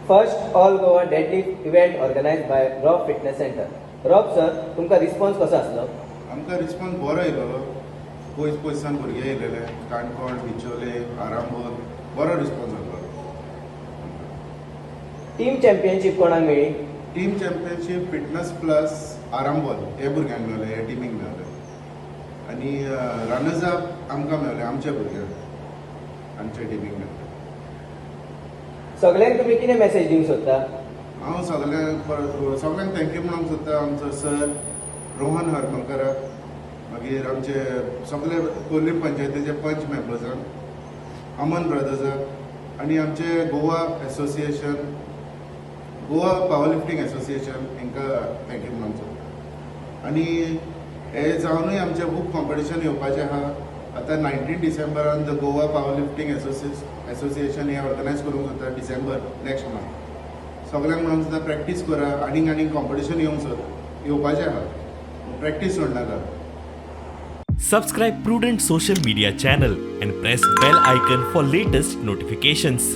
First All Goa Deadlift event organized by Rob Fitness Center. Rob sir, तुमकां response कसो आसलो? आमकां response बरो येयलेलो. पयस पयसान भुरगे येयलेले, काणकोण, बिचोले, आरांबोल. बरो रिस्पॉन्स आसलो. टीम चॅम्पियनशीप कोणाक मेळ्ळी? Team championship fitness plus Arambol हे भुरग्यांक मेवले, हे टिमीक मेवले आनी रनर्स अप आमकां मेवले, आमच्या भुरग्यांक, आमच्या टिमीक मेवले. सगल्यांक तुमी कितें मॅसेज दिवंक सोदता? हांव सगल्यांक परत सगल्यांक thank you म्हणूंक सोदता. आमचो सर रोहन हरमलकराक, मागीर आमचे सगळे कोल्ली पंचायतीचे पंच मेंबर्सांक, अमन ब्रदर्साक आनी आमचे Goa association, Goa power lifting association हांकां thank you म्हणूंक सोदता. आनी हे जावनूय आमचें खूब कॉम्पिटिशन येवपाचें आहा. आतां 19 डिसेंबरान the Goa power lifting association हे ऑर्गनायज करूंक सोदता, डिसेंबर नेक्स्ट मंथ. सगल्यांक म्हणूंक सोदता, प्रॅक्टीस करा. आनीक आनीक कॉम्पिटिशन येवंक सोद येवपाचें आहा, practice सोडनाका. Subscribe Prudent Social Media channel and press bell icon for latest notifications.